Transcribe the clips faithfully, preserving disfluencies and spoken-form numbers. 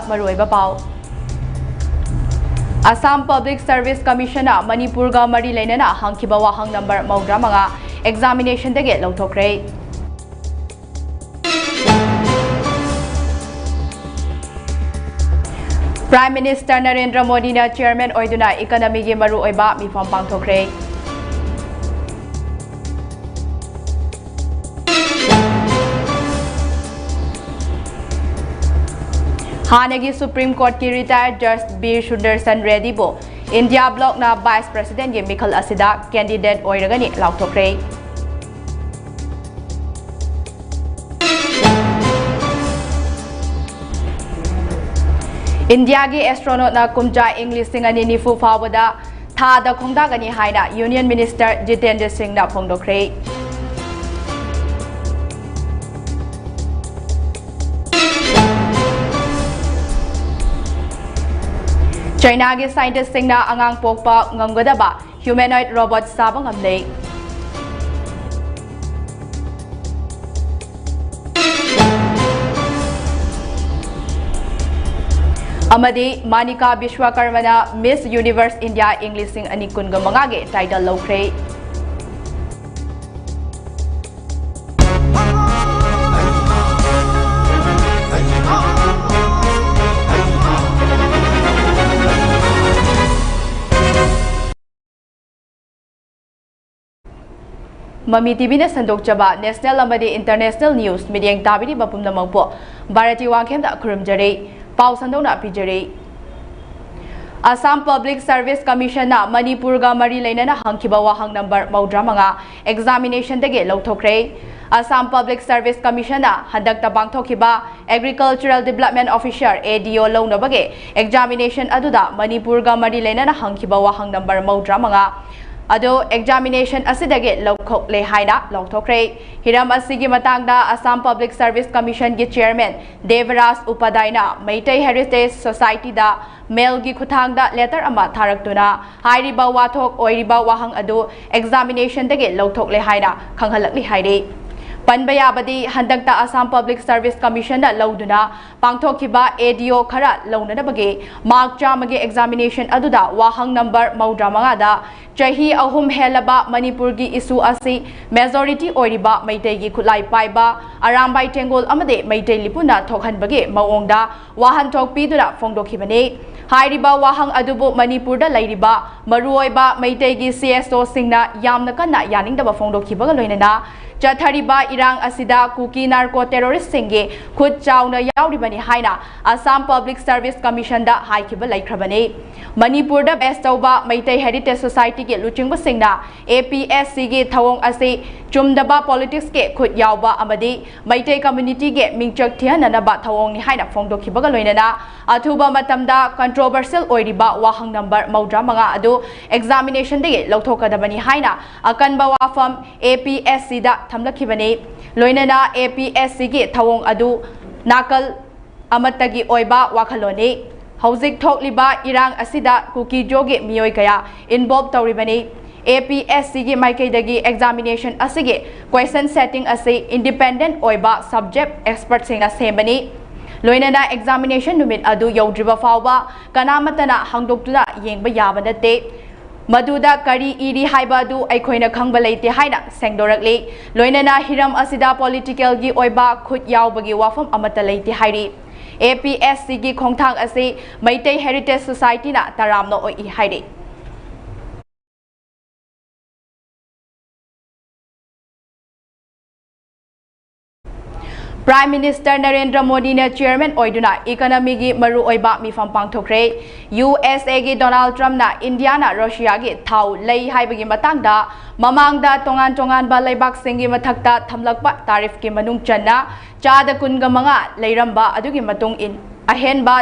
ꯃꯔꯨꯑꯣꯏꯕ ꯄꯥꯎ꯫ Assam Public Service Commission ꯅ ꯃꯅꯤꯄꯨꯔꯒ ꯃꯔꯤ ꯂꯩꯅꯅ ꯍꯪꯈꯤꯕ ꯋꯥꯍꯪ ꯅꯝꯕꯔ ꯃꯧꯗ꯭ꯔꯥ ꯃꯉꯥ examination ꯗꯒꯤ ꯂꯧꯊꯣꯛꯈ꯭ꯔꯦ꯫ Prime Minister ꯅꯔꯦꯟꯗ꯭ꯔ ꯃꯣꯗꯤꯅ chairman ꯑꯣꯏꯗꯨꯅ economy ꯒꯤ ꯃꯔꯨꯑꯣꯏꯕ ꯃꯤꯐꯝ ꯄꯥꯡꯊꯣꯛꯈ꯭ꯔꯦ꯫ ꯍꯥꯟꯅꯒꯤ Supreme Court ꯀꯤ retired Judge ꯕꯤ ꯁꯨꯗꯔꯁꯟ ꯔꯦꯗꯤꯕꯨ India Bloc ꯅ Vice President ꯀꯤ ꯃꯤꯈꯜ ꯑꯁꯤꯗ candidate ꯑꯣꯏꯔꯒꯅꯤ ꯂꯥꯎꯊꯣꯛꯈ꯭ꯔꯦ꯫ ꯏꯟꯗꯤꯌꯥꯒꯤ astronaut ꯅ ꯀꯨꯝꯖꯥ ꯏꯪ ꯂꯤꯁꯤꯡ ꯑꯅꯤ ꯅꯤꯐꯨ ꯐꯥꯎꯕꯗ ꯊꯥꯗ ꯈꯣꯡꯗꯥꯒꯅꯤ ꯍꯥꯏꯅ Union Minister ꯖꯤꯇꯦꯟꯗ꯭ꯔ ꯁꯤꯡꯅ ꯐꯣꯡꯗꯣꯛꯈ꯭ꯔꯦ꯫ ꯆꯥꯏꯅꯥꯒꯤ scientist ꯁꯤꯡꯅ ꯑꯉꯥꯡ ꯄꯣꯛꯄ ꯉꯝꯒꯗꯕ humanoid robot ꯁꯥꯕ ꯉꯝꯂꯦ꯫ ꯑꯃꯗꯤ ꯃꯥꯅꯤꯀꯥ ꯕꯤꯁ꯭ꯋꯥꯀꯔꯃꯅ Miss Universe India ꯏꯪ ꯂꯤꯁꯤꯡ ꯑꯅꯤ ꯀꯨꯟꯒ ꯃꯉꯥꯒꯤ title ꯂꯧꯈ꯭ꯔꯦ꯫ ꯃꯃꯤ ꯇꯤꯚꯤꯅ ꯁꯟꯗꯣꯛꯆꯕ national ꯑꯃꯗꯤ international news ꯃꯤꯠꯌꯦꯡ ꯇꯥꯕꯤꯔꯤꯕ ꯄꯨꯝꯅꯃꯛꯄꯨ ꯚꯥꯔꯇꯤ ꯋꯥꯡꯈꯦꯝꯗ ꯈꯨꯔꯨꯝꯖꯔꯤ꯫ ꯄꯥꯎ ꯁꯟꯗꯣꯛꯅ ꯄꯤꯖꯔꯤ꯫ Assam Public Service Commission ꯅ ꯃꯅꯤꯄꯨꯔꯒ ꯃꯔꯤ ꯂꯩꯅꯅ ꯍꯪꯈꯤꯕ ꯋꯥꯍꯪ ꯅꯝꯕꯔ ꯃꯧꯗ꯭ꯔꯥ ꯃꯉꯥ examination ꯗꯒꯤ ꯂꯧꯊꯣꯛꯈ꯭ꯔꯦ꯫ Assam Public Service Commission ꯅ ꯍꯟꯗꯛꯇ ꯄꯥꯡꯊꯣꯛꯈꯤꯕ Agricultural Development Officer, A D O, ꯂꯧꯅꯕꯒꯤ examination ꯑꯗꯨꯗ ꯃꯅꯤꯄꯨꯔꯒ ꯃꯔꯤ ꯂꯩꯅꯅ ꯍꯪꯈꯤꯕ ꯋꯥꯍꯪ ꯅꯝꯕꯔ ꯃꯧꯗ꯭ꯔꯥ ꯃꯉꯥ ꯑꯗꯨ examination ꯑꯁꯤꯗꯒꯤ ꯂꯧꯊꯣꯛꯂꯦ ꯍꯥꯏꯅ ꯂꯥꯎꯊꯣꯛꯈ꯭ꯔꯦ꯫ ꯍꯤꯔꯝ ꯑꯁꯤꯒꯤ ꯃꯇꯥꯡꯗ Assam Public Service Commission ꯒꯤ chairman Debraj ꯎꯄꯥꯙ꯭ꯌꯥꯏꯅ Meitei Heritage Society ꯗ mail ꯒꯤ ꯈꯨꯠꯊꯥꯡꯗ letter ꯑꯃ ꯊꯥꯔꯛꯇꯨꯅ ꯍꯥꯏꯔꯤꯕ ꯋꯥꯊꯣꯛ ꯑꯣꯏꯔꯤꯕ ꯋꯥꯍꯪ ꯑꯗꯨ examination ꯗꯒꯤ ꯂꯧꯊꯣꯛꯂꯦ ꯍꯥꯏꯅ ꯈꯪꯍꯜꯂꯛꯂꯤ ꯍꯥꯏꯔꯤ꯫ ꯄꯟꯕ ꯌꯥꯕꯗꯤ, ꯍꯟꯗꯛꯇ Assam Public Service Commission ꯅ ꯂꯧꯗꯨꯅ ꯄꯥꯡꯊꯣꯛꯈꯤꯕ A D O ꯈꯔ ꯂꯧꯅꯅꯕꯒꯤ ꯃꯥꯔꯛ ꯆꯥꯝꯃꯒꯤ examination ꯑꯗꯨꯗ ꯋꯥꯍꯪ ꯅꯝꯕꯔ ꯃꯧꯗ꯭ꯔꯥ ꯃꯉꯥꯗ ꯆꯍꯤ ꯑꯍꯨꯝ ꯍꯦꯜꯂꯕ ꯃꯅꯤꯄꯨꯔꯒꯤ issue ꯑꯁꯤ majority ꯑꯣꯏꯔꯤꯕ ꯃꯩꯇꯩꯒꯤ ꯈꯨꯠꯂꯥꯏ ꯄꯥꯏꯕ ꯑꯔꯥꯝꯕꯥꯏ ꯇꯦꯡꯒꯣꯜ ꯑꯃꯗꯤ ꯃꯩꯇꯩ ꯂꯤꯄꯨꯅ ꯊꯣꯛꯍꯟꯕꯒꯤ ꯃꯑꯣꯡꯗ ꯋꯥꯍꯟꯊꯣꯛ ꯄꯤꯗꯨꯅ ꯐꯣꯡꯗꯣꯛꯈꯤꯕꯅꯤ꯫ ꯍꯥꯏꯔꯤꯕ ꯋꯥꯍꯪ ꯑꯗꯨꯕꯨ ꯃꯅꯤꯄꯨꯔꯗ ꯂꯩꯔꯤꯕ ꯃꯔꯨꯑꯣꯏꯕ ꯃꯩꯇꯩꯒꯤ C S O ꯁꯤꯡꯅ ꯌꯥꯝꯅ ꯀꯟꯅ ꯌꯥꯅꯤꯡꯗꯕ ꯐꯣꯡꯗꯣꯛꯈꯤꯕꯒ ꯂꯣꯏꯅꯅ ꯆꯠꯊꯔꯤꯕ ꯏꯔꯥꯡ ꯑꯁꯤꯗ ꯀꯨꯀꯤ narco terrorist ꯁꯤꯡꯒꯤ ꯈꯨꯠ ꯆꯥꯎꯅ ꯌꯥꯎꯔꯤꯕꯅꯤ ꯍꯥꯏꯅ Assam Public Service Commission ꯗ ꯍꯥꯏꯈꯤꯕ ꯂꯩꯈ꯭ꯔꯕꯅꯤ꯫ ꯃꯅꯤꯄꯨꯔꯗ base ꯇꯧꯕ ꯃꯩꯇꯩ Heritage Society ꯒꯤ ꯂꯨꯆꯤꯡꯕꯁꯤꯡꯅ A P S C ꯒꯤ ꯊꯧꯑꯣꯡ ꯑꯁꯤ ꯆꯨꯝꯗꯕ politics ꯀꯤ ꯈꯨꯠ ꯌꯥꯎꯕ ꯑꯃꯗꯤ ꯃꯩꯇꯩ community ꯒꯤ ꯃꯤꯡꯆꯠ ꯊꯤꯍꯟꯅꯅꯕ ꯊꯧꯑꯣꯡꯅꯤ ꯍꯥꯏꯅ ꯐꯣꯡꯗꯣꯛꯈꯤꯕꯒ ꯂꯣꯏꯅꯅ ꯑꯊꯨꯕ ꯃꯇꯝꯗ controversial ꯑꯣꯏꯔꯤꯕ ꯋꯥꯍꯪ ꯅꯝꯕꯔ ꯃꯧꯗ꯭ꯔꯥ ꯃꯉꯥ ꯑꯗꯨ examination ꯗꯒꯤ ꯂꯧꯊꯣꯛꯀꯗꯕꯅꯤ ꯍꯥꯏꯅ ꯑꯀꯟꯕ ꯋꯥꯐꯝ A P S C ꯗ ꯊꯝꯂꯛꯈꯤꯕꯅꯤ꯫ ꯂꯣꯏꯅꯅ A P S C ꯒꯤ ꯊꯧꯑꯣꯡ ꯑꯗꯨ ꯅꯥꯀꯜ ꯑꯃꯠꯇꯒꯤ ꯑꯣꯏꯕ ꯋꯥꯈꯜꯂꯣꯟꯅꯤ꯫ ꯍꯧꯖꯤꯛ ꯊꯣꯛꯂꯤꯕ ꯏꯔꯥꯡ ꯑꯁꯤꯗ ꯀꯨꯀꯤꯖꯣꯒꯤ ꯃꯤꯑꯣꯏ ꯀꯌꯥ involve ꯇꯧꯔꯤꯕꯅꯤ꯫ A P S C ꯒꯤ ꯃꯥꯏꯀꯩꯗꯒꯤ examination ꯑꯁꯤꯒꯤ question setting ꯑꯁꯤ independent ꯑꯣꯏꯕ subject expert ꯁꯤꯡꯅ ꯁꯦꯝꯕꯅꯤ꯫ ꯂꯣꯏꯅꯅ examination ꯅꯨꯃꯤꯠ ꯑꯗꯨ ꯌꯧꯗ꯭ꯔꯤꯕ ꯐꯥꯎꯕ ꯀꯅꯥꯃꯠꯇꯅ ꯍꯥꯡꯗꯣꯛꯇꯨꯅ ꯌꯦꯡꯕ ꯌꯥꯕ ꯅꯠꯇꯦ꯫ ꯃꯗꯨꯗ ꯀꯔꯤ ꯏꯔꯤ ꯍꯥꯏꯕ ꯑꯗꯨ ꯑꯩꯈꯣꯏꯅ ꯈꯪꯕ ꯂꯩꯇꯦ ꯍꯥꯏꯅ ꯁꯦꯡꯗꯣꯔꯛꯂꯤ꯫ ꯂꯣꯏꯅꯅ ꯍꯤꯔꯝ ꯑꯁꯤꯗ political ꯒꯤ ꯑꯣꯏꯕ ꯈꯨꯠ ꯌꯥꯎꯕꯒꯤ ꯋꯥꯐꯝ ꯑꯃꯠꯇ ꯂꯩꯇꯦ ꯍꯥꯏꯔꯤ꯫ A P S C ꯒꯤ ꯈꯣꯡꯊꯥꯡ ꯑꯁꯤ ꯃꯩꯇꯩ Heritage Society ꯅ ꯇꯔꯥꯝꯅ ꯑꯣꯛꯏ ꯍꯥꯏꯔꯤ꯫ Prime Minister ꯅꯔꯦꯟꯗ꯭ꯔ ꯃꯣꯗꯤꯅ chairman ꯑꯣꯏꯗꯨꯅ economy ꯒꯤ ꯃꯔꯨꯑꯣꯏꯕ ꯃꯤꯐꯝ ꯄꯥꯡꯊꯣꯛꯈ꯭ꯔꯦ꯫ U S A ꯒꯤ Donald Trump ꯅ India ꯅ Russia ꯒꯤ ꯊꯥꯎ ꯂꯩ ꯍꯥꯏꯕꯒꯤ ꯃꯇꯥꯡꯗ ꯃꯃꯥꯡꯗ ꯇꯣꯉꯥꯟ ꯇꯣꯉꯥꯟꯕ ꯂꯩꯕꯥꯛꯁꯤꯡꯒꯤ ꯃꯊꯛꯇ ꯊꯝꯂꯛꯄ tariff ꯀꯤ ꯃꯅꯨꯡ ꯆꯟꯅ ꯆꯥꯗ ꯀꯨꯟꯒ ꯃꯉꯥ ꯂꯩꯔꯝꯕ ꯑꯗꯨꯒꯤ ꯃꯇꯨꯡ ꯏꯟ ꯑꯍꯦꯟꯕ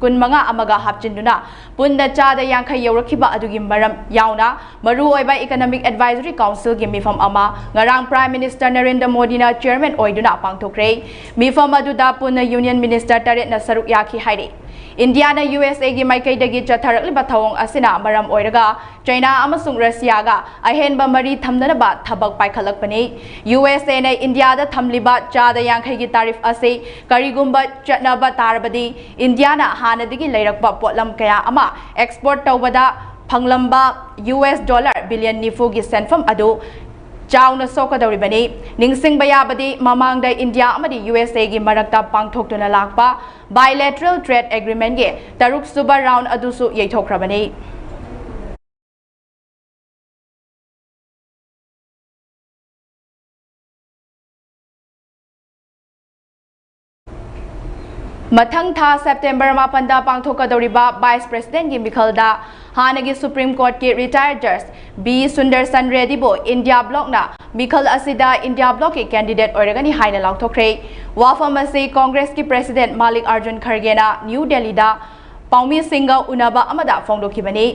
ꯀꯨꯟꯃꯉꯥ ꯑꯃꯒ ꯍꯥꯞꯆꯤꯟꯗꯨꯅ ꯄꯨꯟꯅ ꯆꯥꯗ ꯌꯥꯡꯈꯩ ꯌꯧꯔꯛꯈꯤꯕ ꯑꯗꯨꯒꯤ ꯃꯔꯝ ꯌꯥꯎꯅ ꯃꯔꯨꯑꯣꯏꯕ Economic Advisory Council ꯒꯤ ꯃꯤꯐꯝ ꯑꯃ ꯉꯔꯥꯡ Prime Minister ꯅꯔꯦꯟꯗ꯭ꯔ ꯃꯣꯗꯤꯅ chairman ꯑꯣꯏꯗꯨꯅ ꯄꯥꯡꯊꯣꯛꯈ꯭ꯔꯦ꯫ ꯃꯤꯐꯝ ꯑꯗꯨꯗ ꯄꯨꯟꯅ union minister ꯇꯔꯦꯠꯅ ꯁꯔꯨꯛ ꯌꯥꯈꯤ ꯍꯥꯏꯔꯤ꯫ ꯏꯟꯗꯤꯌꯥꯅ ꯌꯨ ꯑꯦꯁ ꯑꯦꯒꯤ ꯃꯥꯏꯀꯩꯗꯒꯤ ꯆꯠꯊꯔꯛꯂꯤꯕ ꯊꯧꯑꯣꯡ ꯑꯁꯤꯅ ꯃꯔꯝ ꯑꯣꯏꯔꯒ ꯆꯩꯅꯥ ꯑꯃꯁꯨꯡ ꯔꯁꯤꯌꯥꯒ ꯑꯍꯦꯟꯕ ꯃꯔꯤ ꯊꯝꯅꯅꯕ ꯊꯕꯛ ꯄꯥꯏꯈꯠꯂꯛꯄꯅꯤ꯫ ꯌꯨ ꯑꯦꯁ ꯑꯦꯅ ꯏꯟꯗꯤꯌꯥꯗ ꯊꯝꯂꯤꯕ ꯆꯥꯗ ꯌꯥꯡꯈꯩꯒꯤ ꯇꯥꯔꯤꯐ ꯑꯁꯤ ꯀꯔꯤꯒꯨꯝꯕ ꯆꯠꯅꯕ ꯇꯥꯔꯕꯗꯤ, ꯏꯟꯗꯤꯌꯥꯅ ꯍꯥꯟꯅꯗꯒꯤ ꯂꯩꯔꯛꯄ ꯄꯣꯠꯂꯝ ꯀꯌꯥ ꯑꯃ ꯑꯦꯛꯁꯄꯣꯔꯠ ꯇꯧꯕꯗ ꯐꯪꯂꯝꯕ ꯌꯨ ꯑꯦꯁ ꯗꯣꯂꯔ ꯕꯤꯂꯤꯌꯟ ꯅꯤꯐꯨꯒꯤ ꯁꯦꯟꯐꯝ ꯑꯗꯨ ꯆꯥꯎꯅ ꯁꯣꯛꯀꯗꯧꯔꯤꯕꯅꯤ꯫ ꯅꯤꯡꯁꯤꯡꯕ ꯌꯥꯕꯗꯤ, ꯃꯃꯥꯡꯗ ꯏꯟꯗꯤꯌꯥ ꯑꯃꯗꯤ ꯌꯨ ꯑꯦꯁ ꯑꯦꯒꯤ ꯃꯔꯛꯇ ꯄꯥꯡꯊꯣꯛꯇꯨꯅ ꯂꯥꯛꯄ bilateral trade agreementꯀꯤ ꯇꯔꯨꯛ ꯁꯨꯕ ꯔꯥꯎꯟ ꯑꯗꯨꯁꯨ ꯌꯩꯊꯣꯛꯈ꯭ꯔꯕꯅꯤ꯫ ꯃꯊꯪ ꯊꯥ ꯁꯦꯞꯇꯦꯝꯕꯔ ꯃꯥꯄꯟꯗ ꯄꯥꯡꯊꯣꯛꯀꯗꯧꯔꯤꯕ ꯚꯥꯏꯁ ꯄ꯭ꯔꯦꯁꯤꯗꯦꯟꯠꯀꯤ ꯃꯤꯈꯜꯗ ꯍꯥꯟꯅꯒꯤ ꯁꯨꯄ꯭ꯔꯤꯝ ꯀꯣꯔꯠꯀꯤ ꯔꯤꯇꯥꯌꯔ ꯖꯖ ꯕꯤ ꯁꯨꯟꯗꯔꯁꯟ ꯔꯦꯗꯤꯕꯨ ꯏꯟꯗꯤꯌꯥ ꯕ꯭ꯂꯣꯛꯅ ꯃꯤꯈꯜ ꯑꯁꯤꯗ ꯏꯟꯗꯤꯌꯥ ꯕ꯭ꯂꯣꯛꯀꯤ ꯀꯦꯟꯗꯤꯗꯦꯠ ꯑꯣꯏꯔꯒꯅꯤ ꯍꯥꯏꯅ ꯂꯥꯎꯊꯣꯛꯈ꯭ꯔꯦ꯫ ꯋꯥꯐꯝ ꯑꯁꯤ ꯀꯣꯡꯒ꯭ꯔꯦꯁꯀꯤ ꯄ꯭ꯔꯦꯁꯤꯗꯦꯟꯠ ꯃꯥꯂꯤꯛ ꯑꯥꯔꯖꯨꯟ ꯈꯔꯒꯦꯅ ꯅ꯭ꯌꯨ ꯗꯦꯜꯂꯤꯗ ꯄꯥꯎꯃꯤꯁꯤꯡꯒ ꯎꯅꯕ ꯑꯃꯗ ꯐꯣꯡꯗꯣꯛꯈꯤꯕꯅꯤ꯫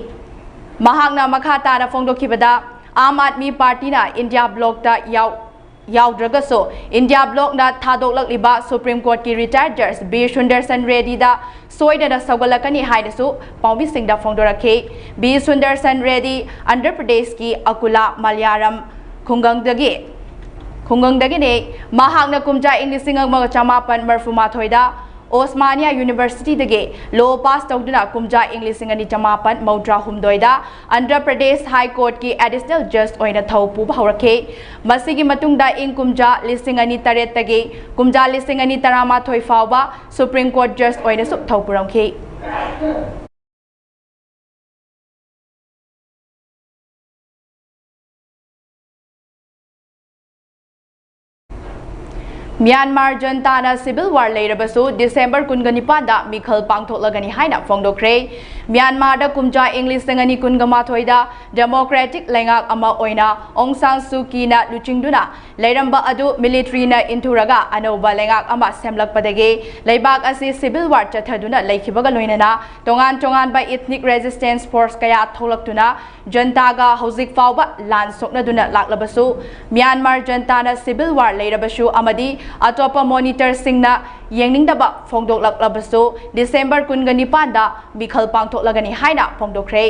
ꯃꯍꯥꯛꯅ ꯃꯈꯥ ꯇꯥꯅ ꯐꯣꯡꯗꯣꯛꯈꯤꯕꯗ, ꯑꯥꯝ ꯑꯥꯗꯃꯤ ꯄꯥꯔꯇꯤꯅ ꯏꯟꯗꯤꯌꯥ ꯕ꯭ꯂꯣꯛꯇ ꯌꯥꯎ-, ꯌꯥꯎꯗ꯭ꯔꯒꯁꯨ ꯏꯟꯗꯤꯌꯥ ꯕ꯭ꯂꯣꯛꯅ ꯊꯥꯗꯣꯛꯂꯛꯂꯤꯕ ꯁꯨꯄ꯭ꯔꯤꯝ ꯀꯣꯔꯠꯀꯤ ꯔꯤꯇꯥꯌꯔ ꯖꯖ ꯕꯤ ꯁꯨꯟꯗꯔꯁꯟ ꯔꯦꯗꯤꯗ ꯁꯣꯏꯗꯅ ꯁꯧꯒꯠꯂꯛꯀꯅꯤ ꯍꯥꯏꯅꯁꯨ ꯄꯥꯎꯃꯤꯁꯤꯡꯗ ꯐꯣꯡꯗꯣꯔꯛꯈꯤ꯫ ꯕꯤ ꯁꯨꯟꯗꯔꯁꯟ ꯔꯦꯗꯤ ꯑꯟꯙ꯭ꯔ ꯄ꯭ꯔꯗꯦꯁꯀꯤ ꯑꯀꯨꯂꯥ ꯃꯂꯌꯥꯔꯝ ꯈꯨꯡꯒꯪꯗꯒꯤ, ꯈꯨꯡꯒꯪꯗꯒꯤꯅꯤ꯫ ꯃꯍꯥꯛꯅ ꯀꯨꯝꯖꯥ ꯏꯪ ꯂꯤꯁꯤꯡ ꯑꯃꯒ ꯆꯃꯥꯄꯟ ꯃꯔꯤꯐꯨ ꯃꯥꯊꯣꯏꯗ ꯑꯣꯁꯃꯥꯅꯤꯌꯥ ꯌꯨꯅꯤꯚꯔꯁꯤꯇꯤꯗꯒꯤ ꯂꯣ ꯄꯥꯁ ꯇꯧꯗꯨꯅ ꯀꯨꯝꯖꯥ ꯏꯪ ꯂꯤꯁꯤꯡ ꯑꯅꯤ ꯆꯃꯥꯄꯟ ꯃꯧꯗ꯭ꯔꯥ ꯍꯨꯝꯗꯣꯏꯗ ꯑꯟꯙ꯭ꯔ ꯄ꯭ꯔꯗꯦꯁ ꯍꯥꯏ ꯀꯣꯔꯠꯀꯤ ꯑꯦꯗꯤꯁꯅꯦꯜ ꯖꯖ ꯑꯣꯏꯅ ꯊꯧ ꯄꯨꯕ ꯍꯧꯔꯛꯈꯤ꯫ ꯃꯁꯤꯒꯤ ꯃꯇꯨꯡꯗ ꯏꯪ ꯀꯨꯝꯖꯥ ꯂꯤꯁꯤꯡ ꯑꯅꯤ ꯇꯔꯦꯠꯇꯒꯤ ꯀꯨꯝꯖꯥ ꯂꯤꯁꯤꯡ ꯑꯅꯤ ꯇꯔꯥꯃꯥꯊꯣꯏ ꯐꯥꯎꯕ ꯁꯨꯄ꯭ꯔꯤꯝ ꯀꯣꯔꯠ ꯖꯖ ꯑꯣꯏꯅꯁꯨ ꯊꯧ ꯄꯨꯔꯝꯈꯤ꯫ ꯃ꯭ꯌꯥꯟꯃꯥꯔ ꯖꯟꯇꯥꯅ ꯁꯤꯚꯤꯜ ꯋꯥꯔ ꯂꯩꯔꯕꯁꯨ ꯗꯤꯁꯦꯝꯕꯔ ꯀꯨꯟꯒ ꯅꯤꯄꯥꯟꯗ ꯃꯤꯈꯜ ꯄꯥꯡꯊꯣꯛꯂꯒꯅꯤ ꯍꯥꯏꯅ ꯐꯣꯡꯗꯣꯛꯈ꯭ꯔꯦ꯫ ꯃ꯭ꯌꯥꯟꯃꯥꯔꯗ ꯀꯨꯝꯖꯥ ꯏꯪ ꯂꯤꯁꯤꯡ ꯑꯅꯤ ꯀꯨꯟꯒ ꯃꯥꯊꯣꯏꯗ ꯗꯦꯃꯣꯀ꯭ꯔꯦꯇꯤꯛ ꯂꯩꯉꯥꯛ ꯑꯃ ꯑꯣꯏꯅ ꯑꯣꯡ ꯁꯥꯟ ꯁꯨ ꯀꯤꯅ ꯂꯨꯆꯤꯡꯗꯨꯅ ꯂꯩꯔꯝꯕ ꯑꯗꯨ ꯃꯤꯂꯤꯇ꯭ꯔꯤꯅ ꯏꯟꯊꯨꯔꯒ ꯑꯅꯧꯕ ꯂꯩꯉꯥꯛ ꯑꯃ ꯁꯦꯝꯂꯛꯄꯗꯒꯤ ꯂꯩꯕꯥꯛ ꯑꯁꯤ ꯁꯤꯚꯤꯜ ꯋꯥꯔ ꯆꯠꯊꯗꯨꯅ ꯂꯩꯈꯤꯕꯒ ꯂꯣꯏꯅꯅ ꯇꯣꯉꯥꯟ ꯇꯣꯉꯥꯟꯕ ꯏꯊꯅꯤꯛ ꯔꯦꯖꯤꯁꯇꯦꯟꯁ ꯐꯣꯔꯁ ꯀꯌꯥ ꯊꯣꯛꯂꯛꯇꯨꯅ ꯖꯟꯇꯥꯒ ꯍꯧꯖꯤꯛ ꯐꯥꯎꯕ ꯂꯥꯟ ꯁꯣꯛꯅꯗꯨꯅ ꯂꯥꯛꯂꯕꯁꯨ, ꯃ꯭ꯌꯥꯟꯃꯥꯔ ꯖꯟꯇꯥꯅ ꯁꯤꯚꯤꯜ ꯋꯥꯔ ꯂꯩꯔꯕꯁꯨ ꯑꯃꯗꯤ ꯑꯇꯣꯞꯄ ꯃꯣꯅꯤꯇꯔꯁꯤꯡꯅ ꯌꯦꯡꯅꯤꯡꯗꯕ ꯐꯣꯡꯗꯣꯛꯂꯛꯂꯕꯁꯨ, ꯗꯤꯁꯦꯝꯕꯔ ꯀꯨꯟꯒ ꯅꯤꯄꯥꯟꯗ ꯃꯤꯈꯜ ꯄꯥꯡꯊꯣꯛꯂꯒꯅꯤ ꯍꯥꯏꯅ ꯐꯣꯡꯗꯣꯛꯈ꯭ꯔꯦ꯫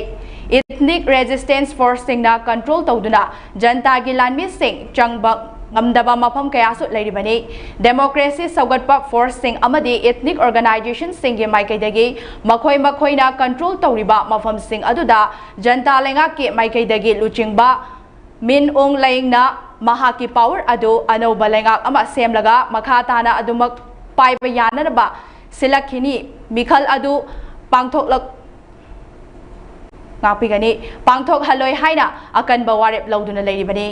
Ethnic Resistance Force ꯁꯤꯡꯅ control ꯇꯧꯗꯨꯅ ꯖꯟꯇꯥꯒꯤ ꯂꯥꯟꯃꯤꯁꯤꯡ ꯆꯪꯕ ꯉꯝꯗꯕ ꯃꯐꯝ ꯀꯌꯥꯁꯨ ꯂꯩꯔꯤꯕꯅꯤ꯫ Democracy ꯁꯧꯒꯠꯄ force ꯁꯤꯡ ꯑꯃꯗꯤ ethnic organization ꯁꯤꯡꯒꯤ ꯃꯥꯏꯀꯩꯗꯒꯤ ꯃꯈꯣꯏ ꯃꯈꯣꯏꯅ control ꯇꯧꯔꯤꯕ ꯃꯐꯝꯁꯤꯡ ꯑꯗꯨꯗ ꯖꯟꯇꯥ ꯂꯩꯉꯥꯛꯀꯤ ꯃꯥꯏꯀꯩꯗꯒꯤ ꯂꯨꯆꯤꯡꯕ ꯃꯤꯟ ꯑꯣꯡ ꯂꯥꯏꯌꯤꯡꯅ ꯃꯍꯥꯛꯀꯤ power ꯑꯗꯨ ꯑꯅꯧꯕ ꯂꯩꯉꯥꯛ ꯑꯃ ꯁꯦꯝꯂꯒ ꯃꯈꯥ ꯇꯥꯅ ꯑꯗꯨꯃꯛ ꯄꯥꯏꯕ ꯌꯥꯅꯅꯕ ꯁꯤꯜꯂꯛꯈꯤꯅꯤ꯫ ꯃꯤꯈꯜ ꯑꯗꯨ ꯄꯥꯡꯊꯣꯛꯂꯛ-, ꯉꯥꯛꯄꯤꯒꯅꯤ, ꯄꯥꯡꯊꯣꯛꯍꯜꯂꯣꯏ ꯍꯥꯏꯅ ꯑꯀꯟꯕ ꯋꯥꯔꯦꯞ ꯂꯧꯗꯨꯅ ꯂꯩꯔꯤꯕꯅꯤ꯫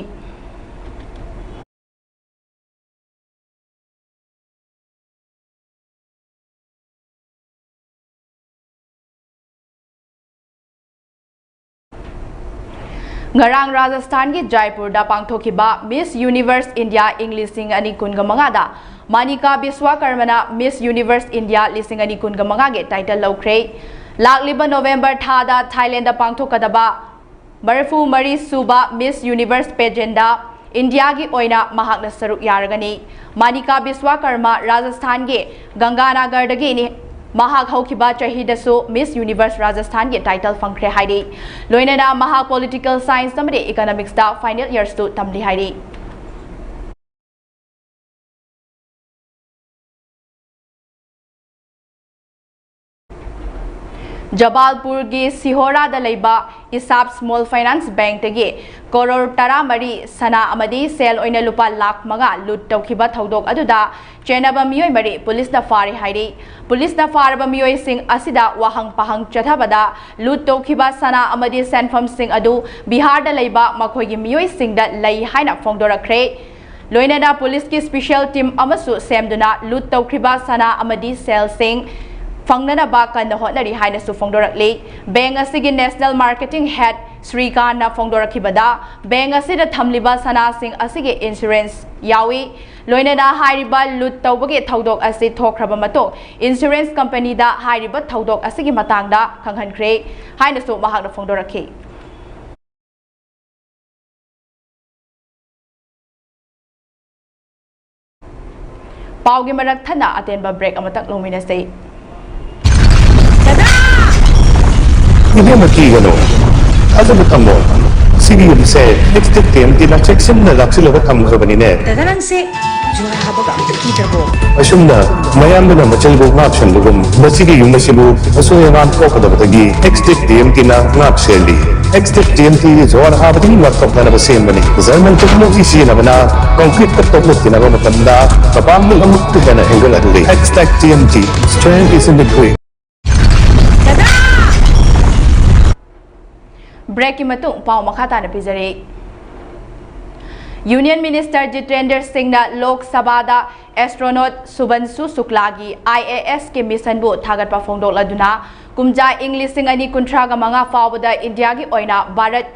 ꯉꯔꯥꯡ ꯔꯥꯖꯁꯊꯥꯟꯒꯤ ꯖꯥꯏꯄꯨꯔꯗ ꯄꯥꯡꯊꯣꯛꯈꯤꯕ Miss Universe India ꯏꯪ ꯂꯤꯁꯤꯡ ꯑꯅꯤ ꯀꯨꯟꯒ ꯃꯉꯥꯗ ꯃꯥꯅꯤꯀꯥ ꯕꯤꯁ꯭ꯋꯥꯀꯔꯃꯅ Miss Universe India ꯂꯤꯁꯤꯡ ꯑꯅꯤ ꯀꯨꯟꯒ ꯃꯉꯥꯒꯤ title ꯂꯧꯈ꯭ꯔꯦ꯫ ꯂꯥꯛꯂꯤꯕ ꯅꯣꯕꯦꯝꯕꯔ ꯊꯥꯗ ꯊꯥꯏꯂꯦꯟꯗ ꯄꯥꯡꯊꯣꯛꯀꯗꯕ ꯃꯔꯤꯐꯨ ꯃꯔꯤ ꯁꯨꯕ Miss Universe pageant ꯗ ꯏꯟꯗꯤꯌꯥꯒꯤ ꯑꯣꯏꯅ ꯃꯍꯥꯛꯅ ꯁꯔꯨꯛ ꯌꯥꯔꯒꯅꯤ꯫ ꯃꯥꯅꯤꯀꯥ ꯕꯤꯁ꯭ꯋꯥꯀꯔꯃ ꯔꯥꯖꯁꯊꯥꯟꯒꯤ ꯒꯪꯒꯥꯅꯒꯔꯗꯒꯤꯅꯤ꯫ ꯃꯍꯥꯛ ꯍꯧꯈꯤꯕ ꯆꯍꯤꯗꯁꯨ Miss Universe ꯔꯥꯖꯁꯊꯥꯟꯒꯤ title ꯐꯪꯈ꯭ꯔꯦ ꯍꯥꯏꯔꯤ꯫ ꯂꯣꯏꯅꯅ ꯃꯍꯥꯛ Political Science ꯑꯃꯗꯤ Economics ꯇ final years ꯇꯨ ꯇꯝꯂꯤ ꯍꯥꯏꯔꯤ꯫ ꯖꯕꯥꯜꯄꯨꯔꯒꯤ ꯁꯤꯍꯣꯔꯥꯗ ꯂꯩꯕ ꯏꯁꯥꯞ Small Finance Bank ꯇꯒꯤ ꯀꯣꯔꯣꯔ ꯇꯔꯥꯃꯔꯤ ꯁꯅꯥ ꯑꯃꯗꯤ ꯁꯦꯜ ꯑꯣꯏꯅ ꯂꯨꯄꯥ ꯂꯥꯈ ꯃꯉꯥ ꯂꯨꯠ ꯇꯧꯈꯤꯕ ꯊꯧꯗꯣꯛ ꯑꯗꯨꯗ ꯆꯦꯟꯅꯕ ꯃꯤꯑꯣꯏ ꯃꯔꯤ ꯄꯨꯂꯤꯁꯅ ꯐꯥꯔꯦ ꯍꯥꯏꯔꯤ꯫ ꯄꯨꯂꯤꯁꯅ ꯐꯥꯔꯕ ꯃꯤꯑꯣꯏꯁꯤꯡ ꯑꯁꯤꯗ ꯋꯥꯍꯪ ꯄꯥꯍꯪ ꯆꯠꯊꯕꯗ ꯂꯨꯠ ꯇꯧꯈꯤꯕ ꯁꯅꯥ ꯑꯃꯗꯤ ꯁꯦꯟꯐꯝꯁꯤꯡ ꯑꯗꯨ ꯕꯤꯍꯥꯔꯗ ꯂꯩꯕ ꯃꯈꯣꯏꯒꯤ ꯃꯤꯑꯣꯏꯁꯤꯡꯗ ꯂꯩ ꯍꯥꯏꯅ ꯐꯣꯡꯗꯣꯔꯛꯈ꯭ꯔꯦ꯫ ꯂꯣꯏꯅꯅ ꯄꯨꯂꯤꯁꯀꯤ special team ꯑꯃꯁꯨ ꯁꯦꯝꯗꯨꯅ ꯂꯨꯠ ꯇꯧꯈ꯭ꯔꯤꯕ ꯁꯅꯥ ꯑꯃꯗꯤ ꯁꯦꯜꯁꯤꯡ ꯐꯪꯅꯅꯕ ꯀꯟꯅ ꯍꯣꯠꯅꯔꯤ ꯍꯥꯏꯅꯁꯨ ꯐꯣꯡꯗꯣꯔꯛꯂꯤ꯫ Bank ꯑꯁꯤꯒꯤ National Marketing Head ꯁ꯭ꯔꯤꯀꯥꯟꯅ ꯐꯣꯡꯗꯣꯔꯛꯈꯤꯕꯗ, bank ꯑꯁꯤꯗ ꯊꯝꯂꯤꯕ ꯁꯅꯥꯁꯤꯡ ꯑꯁꯤꯒꯤ insurance ꯌꯥꯎꯏ꯫ ꯂꯣꯏꯅꯅ ꯍꯥꯏꯔꯤꯕ ꯂꯨꯠ ꯇꯧꯕꯒꯤ ꯊꯧꯗꯣꯛ ꯑꯁꯤ ꯊꯣꯛꯈ꯭ꯔꯕ ꯃꯇꯨꯡ, insurance company ꯗ ꯍꯥꯏꯔꯤꯕ ꯊꯧꯗꯣꯛ ꯑꯁꯤꯒꯤ ꯃꯇꯥꯡꯗ ꯈꯪꯍꯟꯈ꯭ꯔꯦ ꯍꯥꯏꯅꯁꯨ ꯃꯍꯥꯛꯅ ꯐꯣꯡꯗꯣꯔꯛꯈꯤ꯫ ꯄꯥꯎꯒꯤ ꯃꯔꯛ ꯊꯠꯅ ꯑꯇꯦꯟꯕ ꯕ꯭ꯔꯦꯛ ꯑꯃꯇꯪ ꯂꯧꯃꯤꯟꯅꯁꯤ꯫ ꯏꯕꯦꯝꯃ, ꯀꯤꯒꯅꯨ, ꯊꯥꯖꯕ ꯊꯝꯃꯣ꯫ ꯁꯤꯒꯤ ꯌꯨꯝꯁꯦ ꯑꯦꯛꯁ ꯇꯤꯛ ꯇꯤ ꯑꯦꯝ ꯇꯤꯅ ꯆꯦꯛꯁꯤꯟꯅ ꯂꯥꯛꯁꯤꯜꯂꯒ ꯊꯝꯈ꯭ꯔꯕꯅꯤꯅꯦ꯫ ꯗꯥꯗꯥ, ꯅꯪꯁꯦ ꯖꯨꯋꯥꯔ ꯍꯥꯕꯒ ꯑꯝꯇ ꯀꯤꯗ꯭ꯔꯕꯣ? ꯑꯁꯨꯝꯅ ꯃꯌꯥꯝꯗꯨꯅ ꯃꯆꯤꯟꯕꯨ ꯉꯥꯛ ꯁꯦꯟꯕꯒꯨꯝ, ꯃꯁꯤꯒꯤ ꯌꯨꯝ ꯑꯁꯤꯕꯨ ꯑꯁꯣꯏ ꯑꯉꯥꯝ ꯊꯣꯛꯀꯗꯕꯗꯒꯤ ꯑꯦꯛꯁ ꯇꯤꯛ ꯇꯤ ꯑꯦꯝ ꯇꯤꯅ ꯉꯥꯛ ꯁꯦꯜꯂꯤ꯫ ꯑꯦꯛꯁ ꯇꯤꯛ ꯇꯤ ꯑꯦꯝ ꯇꯤ ꯖꯨꯋꯥꯔ ꯍꯥꯕꯗꯒꯤ ꯉꯥꯛꯊꯣꯛꯅꯅꯕ ꯁꯦꯝꯕꯅꯤ꯫ ꯖꯔꯃꯟ ꯇꯦꯛꯅꯣꯂꯣꯖꯤ ꯁꯤꯖꯤꯟꯅꯕꯅ ꯀꯪꯀ꯭ꯔꯤꯠꯇ ꯇꯣꯛꯂꯨꯞ ꯊꯤꯅꯕ ꯃꯇꯝꯗ ꯃꯄꯥꯡꯒꯜ ꯑꯃꯨꯛꯀ ꯍꯦꯟꯅ ꯍꯦꯟꯒꯠꯍꯜꯂꯤ꯫ ꯑꯦꯛꯁ ꯇꯤꯛ T M T, strength is in the grit. ꯕ꯭ꯔꯦꯛꯀꯤ ꯃꯇꯨꯡ ꯄꯥꯎ ꯃꯈꯥ ꯇꯥꯅ ꯄꯤꯖꯔꯤ꯫ ꯌꯨꯅꯤꯌꯟ ꯃꯤꯅꯤꯁꯇꯔ ꯖꯤꯇꯦꯟꯗ꯭ꯔ ꯁꯤꯡꯅ ꯂꯣꯛ ꯁꯚꯥꯗ ꯑꯦꯁꯇ꯭ꯔꯣꯅꯣꯠ ꯁꯨꯚꯟꯁꯨ ꯁꯨꯛꯂꯥꯒꯤ ꯑꯥꯏ ꯑꯦ ꯑꯦꯁꯀꯤ ꯃꯤꯁꯟꯕꯨ ꯊꯥꯒꯠꯄ ꯐꯣꯡꯗꯣꯛꯂꯗꯨꯅ, ꯀꯨꯝꯖꯥ ꯏꯪ ꯂꯤꯁꯤꯡ ꯑꯅꯤ ꯀꯨꯟꯊ꯭ꯔꯥꯒ ꯃꯉꯥ ꯐꯥꯎꯕꯗ ꯏꯟꯗꯤꯌꯥꯒꯤ ꯑꯣꯏꯅ ꯚꯥꯔꯠ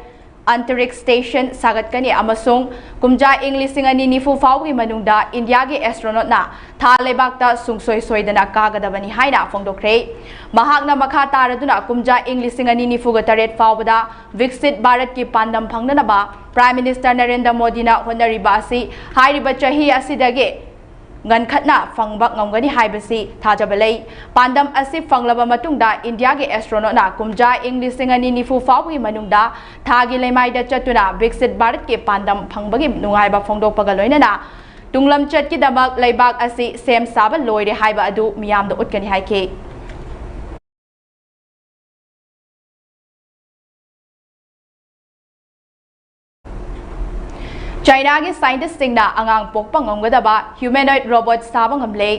ꯑꯟꯇꯔꯤꯛꯁ ꯁ꯭ꯇꯦꯁꯟ ꯁꯥꯒꯠꯀꯅꯤ ꯑꯃꯁꯨꯡ ꯀꯨꯝꯖꯥ ꯏꯪ ꯂꯤꯁꯤꯡ ꯑꯅꯤ ꯅꯤꯐꯨ ꯐꯥꯎꯕꯒꯤ ꯃꯅꯨꯡꯗ ꯏꯟꯗꯤꯌꯥꯒꯤ ꯑꯦꯁꯇ꯭ꯔꯣꯅꯣꯠꯅ ꯊꯥ ꯂꯩꯕꯥꯛꯇ ꯁꯨꯡꯁꯣꯏ ꯁꯣꯏꯗꯅ ꯀꯥꯒꯗꯕꯅꯤ ꯍꯥꯏꯅ ꯐꯣꯡꯗꯣꯛꯈ꯭ꯔꯦ꯫ ꯃꯍꯥꯛꯅ ꯃꯈꯥ ꯇꯥꯔꯗꯨꯅ ꯀꯨꯝꯖꯥ ꯏꯪ ꯂꯤꯁꯤꯡ ꯑꯅꯤ ꯅꯤꯐꯨꯒ ꯇꯔꯦꯠ ꯐꯥꯎꯕꯗ ꯚꯤꯛꯁꯤꯠ ꯚꯥꯔꯠꯀꯤ ꯄꯥꯟꯗꯝ ꯐꯪꯅꯅꯕ ꯄ꯭ꯔꯥꯏꯝ ꯃꯤꯅꯤꯁꯇꯔ ꯅꯔꯦꯟꯗ꯭ꯔ ꯃꯣꯗꯤꯅ ꯍꯣꯠꯅꯔꯤꯕ ꯑꯁꯤ ꯍꯥꯏꯔꯤꯕ ꯆꯍꯤ ꯑꯁꯤꯗꯒꯤ ꯉꯟꯈꯠꯅ ꯐꯪꯕ ꯉꯝꯒꯅꯤ ꯍꯥꯏꯕꯁꯤ ꯊꯥꯖꯕ ꯂꯩ꯫ ꯄꯥꯟꯗꯝ ꯑꯁꯤ ꯐꯪꯂꯕ ꯃꯇꯨꯡꯗ ꯏꯟꯗꯤꯌꯥꯒꯤ ꯑꯦꯁꯇ꯭ꯔꯣꯅꯣꯠꯅ ꯀꯨꯝꯖꯥ ꯏꯪ ꯂꯤꯁꯤꯡ ꯑꯅꯤ ꯅꯤꯐꯨ ꯐꯥꯎꯕꯒꯤ ꯃꯅꯨꯡꯗ ꯊꯥꯒꯤ ꯂꯩꯃꯥꯏꯗ ꯆꯠꯇꯨꯅ ꯚꯤꯛꯁꯤꯠ ꯚꯥꯔꯠꯀꯤ ꯄꯥꯟꯗꯝ ꯐꯪꯕꯒꯤ ꯅꯨꯡꯉꯥꯏꯕ ꯐꯣꯡꯗꯣꯛꯄꯒ ꯂꯣꯏꯅꯅ ꯇꯨꯡꯂꯝꯆꯠꯀꯤꯗꯃꯛ ꯂꯩꯕꯥꯛ ꯑꯁꯤ ꯁꯦꯝ ꯁꯥꯕ ꯂꯣꯏꯔꯦ ꯍꯥꯏꯕ ꯑꯗꯨ ꯃꯤꯌꯥꯝꯗ ꯎꯠꯀꯅꯤ ꯍꯥꯏꯈꯤ꯫ ꯆꯥꯏꯅꯥꯒꯤ ꯁꯥꯏꯟꯇꯤꯁꯁꯤꯡꯅ ꯑꯉꯥꯡ ꯄꯣꯛꯄ ꯉꯝꯒꯗꯕ ꯍ꯭ꯌꯨꯃꯦꯅꯣꯏꯗ ꯔꯣꯕꯣꯠ ꯁꯥꯕ ꯉꯝꯂꯦ꯫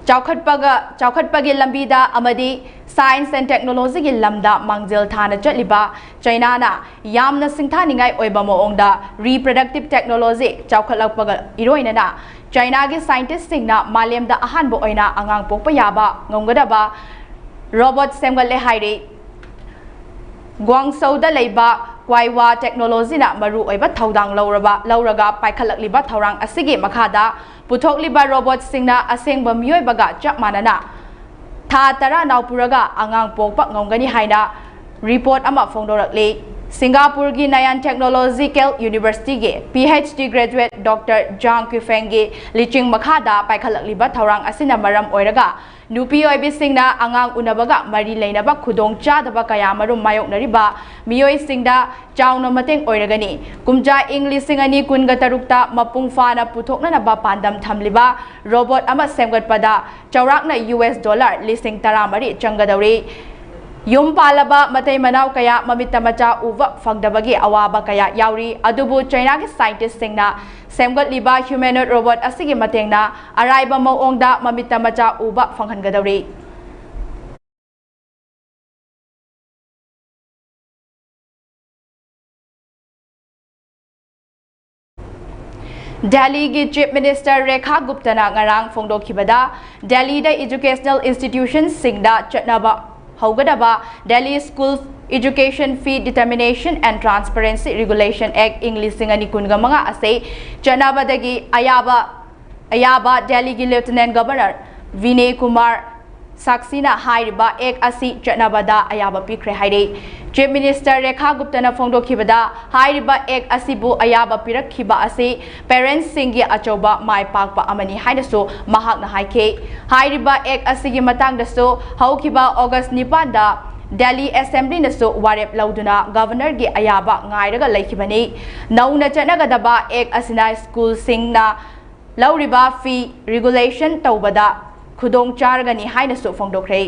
ꯆꯥꯎꯈꯠꯄꯒ, ꯆꯥꯎꯈꯠꯄꯒꯤ ꯂꯝꯕꯤꯗ ꯑꯃꯗꯤ ꯁꯥꯏꯟꯁ ꯑꯦꯟ ꯇꯦꯛꯅꯣꯂꯣꯖꯤꯒꯤ ꯂꯝꯗ ꯃꯥꯡꯖꯤꯜ ꯊꯥꯅ ꯆꯠꯂꯤꯕ ꯆꯥꯏꯅꯥꯅ ꯌꯥꯝꯅ ꯁꯤꯡꯊꯥꯅꯤꯡꯉꯥꯏ ꯑꯣꯏꯕ ꯃꯑꯣꯡꯗ ꯔꯤꯄ꯭ꯔꯗꯛꯇꯤꯚ ꯇꯦꯛꯅꯣꯂꯣꯖꯤ ꯆꯥꯎꯈꯠꯂꯛꯄꯒ ꯏꯔꯣꯏꯅꯅ ꯆꯥꯏꯅꯥꯒꯤ ꯁꯥꯏꯟꯇꯤꯁꯁꯤꯡꯅ ꯃꯥꯂꯦꯝꯗ ꯑꯍꯥꯟꯕ ꯑꯣꯏꯅ ꯑꯉꯥꯡ ꯄꯣꯛꯄ ꯌꯥꯕ ꯉꯝꯒꯗꯕ ꯔꯣꯕꯣꯠ ꯁꯦꯝꯒꯠꯂꯦ ꯍꯥꯏꯔꯤ꯫ ꯒ꯭ꯋꯥꯡꯁꯧꯗ ꯂꯩꯕ ꯀ꯭ꯋꯥꯏꯋꯥ ꯇꯦꯛꯅꯣꯂꯣꯖꯤꯅ ꯃꯔꯨꯑꯣꯏꯕ ꯊꯧꯗꯥꯡ ꯂꯧꯔꯕ, ꯂꯧꯔꯒ ꯄꯥꯏꯈꯠꯂꯛꯂꯤꯕ ꯊꯧꯔꯥꯡ ꯑꯁꯤꯒꯤ ꯃꯈꯥꯗ ꯄꯨꯊꯣꯛꯂꯤꯕ ꯔꯣꯕꯣꯠꯁꯤꯡꯅ ꯑꯁꯦꯡꯕ ꯃꯤꯑꯣꯏꯕꯒ ꯆꯞ ꯃꯥꯟꯅꯅ ꯊꯥ ꯇꯔꯥ ꯅꯥꯎꯄꯨꯔꯒ ꯑꯉꯥꯡ ꯄꯣꯛꯄ ꯉꯝꯒꯅꯤ ꯍꯥꯏꯅ ꯔꯤꯄꯣꯔꯠ ꯑꯃ ꯐꯣꯡꯗꯣꯔꯛꯂꯤ꯫ ꯁꯤꯡꯒꯥꯄꯨꯔꯒꯤ Nanyang Technological University-ꯒꯤ PhD graduate Doctor Zhang Guifeng-ꯒꯤ ꯂꯤꯆꯤꯡ ꯃꯈꯥꯗ ꯄꯥꯏꯈꯠꯂꯛꯂꯤꯕ ꯊꯧꯔꯥꯡ ꯑꯁꯤꯅ ꯃꯔꯝ ꯑꯣꯏꯔꯒ ꯅꯨꯄꯤ ꯑꯣꯏꯕꯤꯁꯤꯡꯅ ꯑꯉꯥꯡ ꯎꯅꯕꯒ ꯃꯔꯤ ꯂꯩꯅꯕ ꯈꯨꯗꯣꯡꯆꯥꯗꯕ ꯀꯌꯥꯃꯔꯨꯝ ꯃꯥꯌꯣꯛꯅꯔꯤꯕ ꯃꯤꯑꯣꯏꯁꯤꯡꯗ ꯆꯥꯎꯅ ꯃꯇꯦꯡ ꯑꯣꯏꯔꯒꯅꯤ꯫ ꯀꯨꯝꯖꯥ ꯏꯪ ꯂꯤꯁꯤꯡ ꯑꯅꯤ ꯀꯨꯟꯒ ꯇꯔꯨꯛꯇ ꯃꯄꯨꯡ ꯐꯥꯅ ꯄꯨꯊꯣꯛꯅꯅꯕ ꯄꯥꯟꯗꯝ ꯊꯝꯂꯤꯕ robot ꯑꯃ ꯁꯦꯝꯒꯠꯄꯗ ꯆꯥꯎꯔꯥꯛꯅ US dollar ꯂꯤꯁꯤꯡ ꯇꯔꯥꯃꯔꯤ ꯆꯪꯒꯗꯧꯔꯤ꯫ ꯌꯨꯝ ꯄꯥꯜꯂꯕ ꯃꯇꯩ ꯃꯅꯥꯎ ꯀꯌꯥ ꯃꯃꯤꯠꯇ ꯃꯆꯥ ꯎꯕ ꯐꯪꯗꯕꯒꯤ ꯑꯋꯥꯕ ꯀꯌꯥ ꯌꯥꯎꯔꯤ, ꯑꯗꯨꯕꯨ ꯆꯩꯅꯥꯒꯤ scientist-ꯁꯤꯡꯅ ꯁꯦꯝꯒꯠꯂꯤꯕ humanoid robot ꯑꯁꯤꯒꯤ ꯃꯇꯦꯡꯅ ꯑꯔꯥꯏꯕ ꯃꯑꯣꯡꯗ ꯃꯃꯤꯠꯇ ꯃꯆꯥ ꯎꯕ ꯐꯪꯍꯟꯒꯗꯧꯔꯤ꯫ ꯗꯦꯜꯂꯤꯒꯤ Chief Minister ꯔꯦꯈꯥ ꯒꯨꯞꯇꯅ ꯉꯔꯥꯡ ꯐꯣꯡꯗꯣꯛꯈꯤꯕꯗ, ꯗꯦꯜꯂꯤꯗ educational institution-ꯁꯤꯡꯗ ꯆꯠꯅꯕ ꯍꯧꯒꯗꯕ Delhi School Education Fee Determination and Transparency Regulation Act ꯏꯪ ꯂꯤꯁꯤꯡ ꯑꯅꯤ ꯀꯨꯟꯒ ꯃꯉꯥ ꯑꯁꯤ ꯆꯠꯅꯕꯗꯒꯤ ꯑꯌꯥꯕ, ꯑꯌꯥꯕ ꯗꯦꯜꯂꯤꯒꯤ Lieutenant Governor ꯚꯤꯅꯦ ꯀꯨꯃꯥꯔ ꯁꯥꯛꯁꯤꯅ ꯍꯥꯏꯔꯤꯕ act ꯑꯁꯤ ꯆꯠꯅꯕꯗ ꯑꯌꯥꯕ ꯄꯤꯈ꯭ꯔꯦ ꯍꯥꯏꯔꯤ꯫ Chief Minister ꯔꯦꯈꯥ ꯒꯨꯞꯇꯅ ꯐꯣꯡꯗꯣꯛꯈꯤꯕꯗ, ꯍꯥꯏꯔꯤꯕ act ꯑꯁꯤꯕꯨ ꯑꯌꯥꯕ ꯄꯤꯔꯛꯈꯤꯕ ꯑꯁꯤ parents-ꯁꯤꯡꯒꯤ ꯑꯆꯧꯕ ꯃꯥꯏ ꯄꯥꯛꯄ ꯑꯃꯅꯤ ꯍꯥꯏꯅꯁꯨ ꯃꯍꯥꯛꯅ ꯍꯥꯏꯈꯤ꯫ ꯍꯥꯏꯔꯤꯕ act ꯑꯁꯤꯒꯤ ꯃꯇꯥꯡꯗꯁꯨ ꯍꯧꯈꯤꯕ August ꯅꯤꯄꯥꯟꯗ Delhi Assembly-ꯅꯁꯨ ꯋꯥꯔꯦꯞ ꯂꯧꯗꯨꯅ Governor-ꯒꯤ ꯑꯌꯥꯕ ꯉꯥꯏꯔꯒ ꯂꯩꯈꯤꯕꯅꯤ꯫ ꯅꯧꯅ ꯆꯠꯅꯒꯗꯕ act ꯑꯁꯤꯅ school-ꯁꯤꯡꯅ ꯂꯧꯔꯤꯕ fee regulation ꯇꯧꯕꯗ ꯈꯨꯗꯣꯡ ꯆꯥꯔꯒꯅꯤ ꯍꯥꯏꯅꯁꯨ ꯐꯣꯡꯗꯣꯛꯈ꯭ꯔꯦ꯫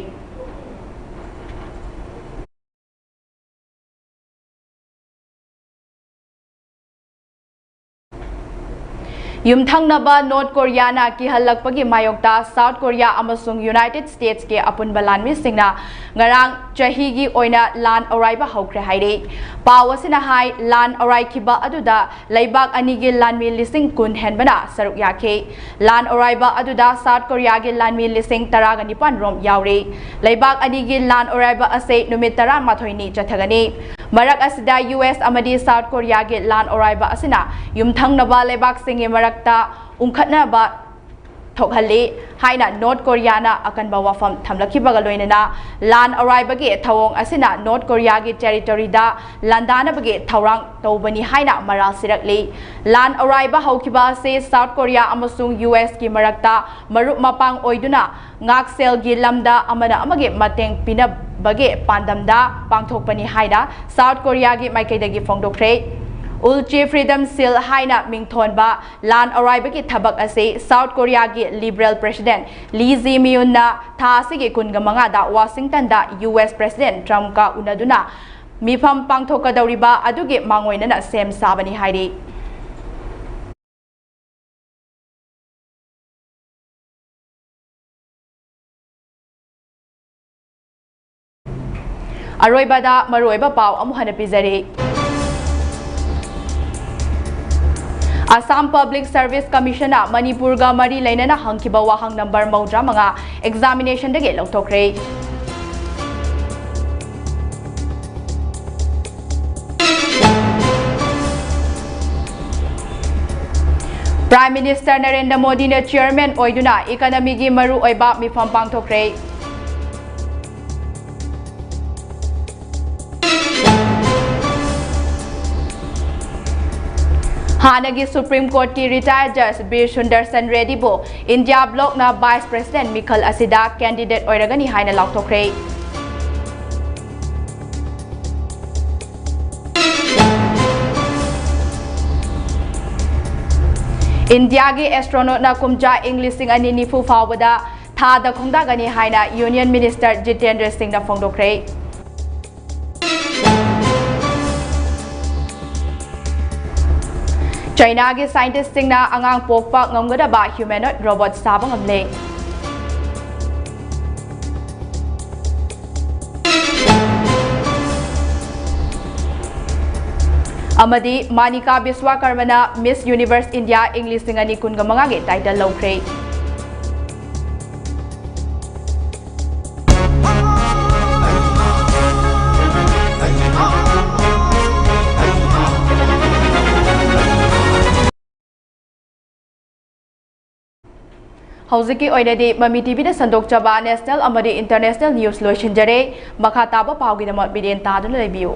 ꯌꯨꯝꯊꯪꯅꯕ North Korea-ꯅ ꯀꯤꯍꯜꯂꯛꯄꯒꯤ ꯃꯥꯌꯣꯛꯇ South Korea ꯑꯃꯁꯨꯡ United States-ꯀꯤ ꯑꯄꯨꯟꯕ ꯂꯥꯟꯃꯤꯁꯤꯡꯅ ꯉꯔꯥꯡ ꯆꯍꯤꯒꯤ ꯑꯣꯏꯅ ꯂꯥꯟ ꯑꯔꯥꯏꯕ ꯍꯧꯈ꯭ꯔꯦ ꯍꯥꯏꯔꯤ꯫ ꯄꯥꯎ ꯑꯁꯤꯅ ꯍꯥꯏ, ꯂꯥꯟ ꯑꯔꯥꯏꯈꯤꯕ ꯑꯗꯨꯗ ꯂꯩꯕꯥꯛ ꯑꯅꯤꯒꯤ ꯂꯥꯟꯃꯤ ꯂꯤꯁꯤꯡ ꯀꯨꯟ ꯍꯦꯟꯕꯅ ꯁꯔꯨꯛ ꯌꯥꯈꯤ꯫ ꯂꯥꯟ ꯑꯔꯥꯏꯕ ꯑꯗꯨꯗ South Korea-ꯒꯤ ꯂꯥꯟꯃꯤ ꯂꯤꯁꯤꯡ ꯇꯔꯥꯒ ꯅꯤꯄꯥꯟ ꯔꯣꯝ ꯌꯥꯎꯔꯤ꯫ ꯂꯩꯕꯥꯛ ꯑꯅꯤꯒꯤ ꯂꯥꯟ ꯑꯔꯥꯏꯕ ꯑꯁꯤ ꯅꯨꯃꯤꯠ ꯇꯔꯥꯃꯥꯊꯣꯏꯅꯤ ꯆꯠꯊꯒꯅꯤ꯫ ꯃꯔꯛ ꯑꯁꯤꯗ US ꯑꯃꯗꯤ South Korea-ꯒꯤ ꯂꯥꯟ ꯑꯔꯥꯏꯕ ꯑꯁꯤꯅ ꯌꯨꯝꯊꯪꯅꯕ ꯂꯩꯕꯥꯛꯁꯤꯡꯒꯤ ꯃꯔꯛꯇ ꯎꯪꯈꯠꯅꯕ ꯊꯣꯛꯍꯜꯂꯤ ꯍꯥꯏꯅ ꯅꯣꯔꯠ ꯀꯣꯔꯤꯌꯥꯅ ꯑꯀꯟꯕ ꯋꯥꯐꯝ ꯊꯝꯂꯛꯈꯤꯕꯒ ꯂꯣꯏꯅꯅ, ꯂꯥꯟ ꯑꯔꯥꯏꯕꯒꯤ ꯊꯧꯑꯣꯡ ꯑꯁꯤꯅ ꯅꯣꯔꯠ ꯀꯣꯔꯤꯌꯥꯒꯤ ꯇꯦꯔꯤꯇꯣꯔꯤꯗ ꯂꯥꯟꯗꯥꯅꯕꯒꯤ ꯊꯧꯔꯥꯡ ꯇꯧꯕꯅꯤ ꯍꯥꯏꯅ ꯃꯔꯥꯜ ꯁꯤꯔꯛꯂꯤ꯫ ꯂꯥꯟ ꯑꯔꯥꯏꯕ ꯍꯧꯈꯤꯕ ꯑꯁꯤ ꯁꯥꯎꯠ ꯀꯣꯔꯤꯌꯥ ꯑꯃꯁꯨꯡ ꯌꯨ ꯑꯦꯁꯀꯤ ꯃꯔꯛꯇ ꯃꯔꯨꯞ ꯃꯄꯥꯡ ꯑꯣꯏꯗꯨꯅ ꯉꯥꯛꯁꯦꯜꯒꯤ ꯂꯝꯗ ꯑꯃꯅ ꯑꯃꯒꯤ ꯃꯇꯦꯡ ꯄꯤꯅꯕꯒꯤ ꯄꯥꯟꯗꯝꯗ ꯄꯥꯡꯊꯣꯛꯄꯅꯤ ꯍꯥꯏꯅ ꯁꯥꯎꯠ ꯀꯣꯔꯤꯌꯥꯒꯤ ꯃꯥꯏꯀꯩꯗꯒꯤ ꯐꯣꯡꯗꯣꯛꯈ꯭ꯔꯦ꯫ ꯎꯜꯆꯤ ꯐ꯭ꯔꯤꯗꯝ ꯁꯤꯜ ꯍꯥꯏꯅ ꯃꯤꯡꯊꯣꯟꯕ ꯂꯥꯟ ꯑꯔꯥꯏꯕꯒꯤ ꯊꯕꯛ ꯑꯁꯤ ꯁꯥꯎꯠ ꯀꯣꯔꯤꯌꯥꯒꯤ ꯂꯤꯕꯔꯦꯜ ꯄ꯭ꯔꯦꯁꯤꯗꯦꯟ ꯂꯤ ꯖꯤ ꯃꯤꯌꯨꯟꯅ ꯊꯥ ꯑꯁꯤꯒꯤ ꯀꯨꯟꯒ ꯃꯉꯥꯗ ꯋꯥꯁꯤꯡꯇꯟꯗ ꯌꯨ ꯑꯦꯁ ꯄ꯭ꯔꯦꯁꯤꯗꯦꯟ ꯇ꯭ꯔꯝꯞꯀ ꯎꯅꯗꯨꯅ ꯃꯤꯐꯝ ꯄꯥꯡꯊꯣꯛꯀꯗꯧꯔꯤꯕ ꯑꯗꯨꯒꯤ ꯃꯥꯡꯑꯣꯏꯅꯅ ꯁꯦꯝ ꯁꯥꯕꯅꯤ ꯍꯥꯏꯔꯤ꯫ ꯑꯔꯣꯏꯕꯗ ꯃꯔꯨꯑꯣꯏꯕ ꯄꯥꯎ ꯑꯃꯨꯛ ꯍꯟꯅ ꯄꯤꯖꯔꯤ꯫ ꯑꯁꯥꯝ ꯄꯕ꯭ꯂꯤꯛ ꯁꯔꯚꯤꯁ ꯀꯃꯤꯁꯟꯅ ꯃꯅꯤꯄꯨꯔꯒ ꯃꯔꯤ ꯂꯩꯅꯅ ꯍꯪꯈꯤꯕ ꯋꯥꯍꯪ ꯅꯝꯕꯔ ꯃꯧꯗ꯭ꯔꯥ ꯃꯉꯥ ꯑꯦꯛꯖꯥꯃꯤꯅꯦꯁꯟꯗꯒꯤ ꯂꯧꯊꯣꯛꯈ꯭ꯔꯦ꯫ ꯄ꯭ꯔꯥꯏꯝ ꯃꯤꯅꯤꯁꯇꯔ ꯅꯔꯦꯟꯗ꯭ꯔ ꯃꯣꯗꯤꯅ ꯆꯤꯌꯔꯃꯦꯟ ꯑꯣꯏꯗꯨꯅ ꯏꯀꯅꯃꯤꯒꯤ ꯃꯔꯨꯑꯣꯏꯕ ꯃꯤꯐꯝ ꯄꯥꯡꯊꯣꯛꯈ꯭ꯔꯦ꯫ ꯍꯥꯟꯅꯒꯤ ꯁꯨꯄ꯭ꯔꯤꯝ ꯀꯣꯔꯠꯀꯤ ꯔꯤꯇꯥꯌꯔ ꯖꯖ ꯕꯤꯔ ꯁꯨꯟꯗꯔꯁꯟ ꯔꯦꯗꯤꯕꯨ ꯏꯟꯗꯤꯌꯥ ꯕ꯭ꯂꯣꯛꯅ ꯚꯥꯏꯁ ꯄ꯭ꯔꯦꯁꯤꯗꯦꯟꯠ ꯃꯤꯈꯜ ꯑꯁꯤꯗ ꯀꯦꯟꯗꯤꯗꯦꯠ ꯑꯣꯏꯔꯒꯅꯤ ꯍꯥꯏꯅ ꯂꯥꯎꯊꯣꯛꯈ꯭ꯔꯦ꯫ ꯏꯟꯗꯤꯌꯥꯒꯤ ꯑꯦꯁꯇ꯭ꯔꯣꯅꯣꯠꯅ ꯀꯨꯝꯖꯥ ꯏꯪ ꯂꯤꯁꯤꯡ ꯑꯅꯤ ꯅꯤꯐꯨ ꯐꯥꯎꯕꯗ ꯊꯥꯗ ꯈꯣꯡꯗꯥꯒꯅꯤ ꯍꯥꯏꯅ ꯌꯨꯅꯤꯌꯟ ꯃꯤꯅꯤꯁꯇꯔ ꯖꯤꯇꯦꯟꯗ꯭ꯔ ꯁꯤꯡꯅ ꯐꯣꯡꯗꯣꯛꯈ꯭ꯔꯦ꯫ ꯆꯥꯏꯅꯥꯒꯤ ꯁꯥꯏꯟꯇꯤꯁꯁꯤꯡꯅ ꯑꯉꯥꯡ ꯄꯣꯛꯄ ꯉꯝꯒꯗꯕ ꯍ꯭ꯌꯨꯃꯦꯅꯣꯏꯗ ꯔꯣꯕꯣꯠ ꯁꯥꯕ ꯉꯝꯂꯦ꯫ ꯑꯃꯗꯤ ꯃꯥꯅꯤꯀꯥ ꯕꯤꯁ꯭ꯋꯥꯀꯔꯃꯅ ꯃꯤꯁ ꯌꯨꯅꯤꯚꯔꯁ ꯏꯟꯗꯤꯌꯥ ꯏꯪ ꯂꯤꯁꯤꯡ ꯑꯅꯤ ꯀꯨꯟꯒ ꯃꯉꯥꯒꯤ ꯇꯥꯏꯇꯜ ꯂꯧꯈ꯭ꯔꯦ꯫ ꯍꯧꯖꯤꯛꯀꯤ ꯑꯣꯏꯅꯗꯤ ꯃꯃꯤ ꯇꯤꯚꯤꯗ ꯁꯟꯗꯣꯛꯆꯕ ꯅꯦꯁꯅꯦꯜ ꯑꯃꯗꯤ ꯏꯟꯇꯔꯅꯦꯁꯅꯦꯜ ꯅ꯭ꯌꯨꯁ ꯂꯣꯏꯁꯤꯟꯖꯔꯦ꯫ ꯃꯈꯥ ꯇꯥꯕ ꯄꯥꯎꯒꯤꯗꯃꯛ ꯃꯤꯠꯌꯦꯡ ꯇꯥꯗꯨꯅ ꯂꯩꯕꯤꯌꯨ꯫